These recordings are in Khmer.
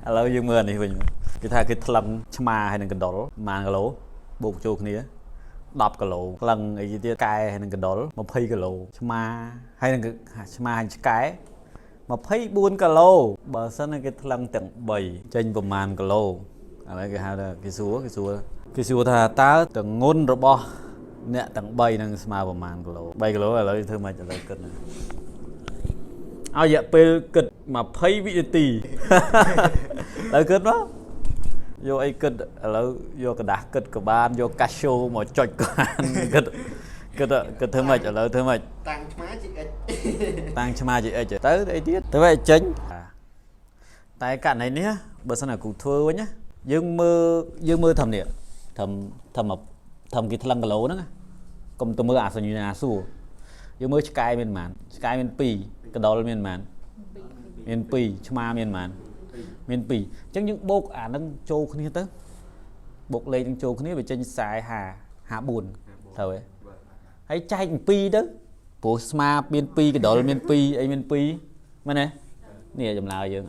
ឥឡូវយើងមើលអានេះវិញគេថាគេថ្លឹងឆ្មាហើយនឹងកណ្ដុរប៉ុន្មានគីឡូបូកចូលគ្នា10គីឡូថ្លឹងអីទៀតកែហើយនឹងកណ្ដុរ20គីឡូឆ្មាហើយនឹងឆ្មាហើយឆ្កែ24គីឡូបើសិនគេថ្លឹងទាំង3ចេញប្រមាណគីឡូឥឡូវគេហៅថាគេសួរថាតើទងន់របស់អ្នកទាំង3នឹងស្មើប្រមាណគីឡូ3គីឡូឥឡូវធ្វើម៉េចឥឡូវគិតណាឲ្យរយៈពេលគិត20វិនាទីឥឡូវគិតមកយកអីគិតឥឡូវយកក្រដាសគិតក៏បានយកកាសូមកចុចក៏បានគិតគិតគិតធ្វើម៉េចឥឡូវធ្វើម៉េច តាំងឆ្មាជា x តាំងឆ្មាជា x ទៅអីទៀតទៅឲ្យចេញតែករណីនេះបើសិនណាគ្រូធ្វើវិញណាយើងមើលធំនេះធំធំធំគេថ្លឹងគីឡូហ្នឹងកុំទៅមើលអាសញ្ញាសួរយើងមើលឆ្កែមានប៉ុន្មានឆ្កែមាន2កណ្ដុរមានប៉ុន្មានមាន2ឆ្មាមានប៉ុន្មានមាន2អញ្ចឹងយើងបូកអាហ្នឹងចូលគ្នាទៅបូកលេខនឹងចូលគ្នាវាចេញ40 54ត្រូវទេហើយចែក2ទៅព្រោះស្មាមាន2កណ្ដុរមាន2អីមាន2មែនទេនេះចម្លើយយើង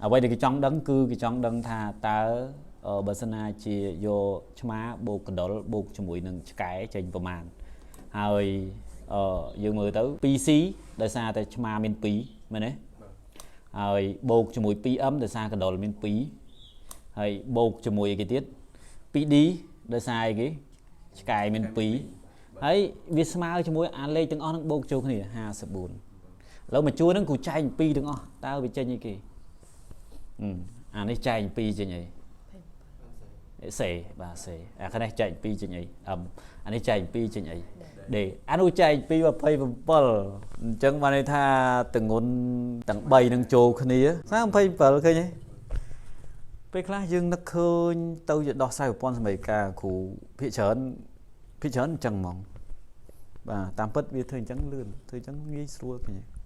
អ្វីដែលគេចង់ដឹងគឺគេចង់ដឹងថាតើបើសិនណាជាយកឆ្មាបូកកណ្ដុរបូកជាមួយនឹងឆ្កែចេញប្រមាណហើយអឺយើងមើលទៅ 2C ដោយសារតែឆ្មាមាន2មែនទេហើយបូកជាមួយ 2M ដោយសារកណ្ដុរមាន2ហើយបូកជាមួយអីគេទៀត 2D ដោយសារអីគេឆ្កែមាន2ហើយវាស្មើជាមួយអាលេខទាំងអស់ហ្នឹងបូកចូលគ្នា54ឥឡូវមួយជួរហ្នឹងគ្រូចែក2ទាំងអស់តើវាចេញអីគេអានេះចែក2ចេញអី C បាទ C អាខាងនេះចែក2ចេញអី M អានេះចែក2ចេញអី D អានោះចែក2 27អញ្ចឹងបានន័យថាទងន់ទាំង3នឹងចូលគ្នា27ឃើញទេពេលខ្លះយើងនឹកឃើញទៅជាដោះស្រាយប្រព័ន្ធសមីការគ្រូភាគច្រើនភាគច្រើនអញ្ចឹងហ្មងបាទតាមពិតវាធ្វើអញ្ចឹងលឿនធ្វើអញ្ចឹងងាយស្រួលឃើញទេ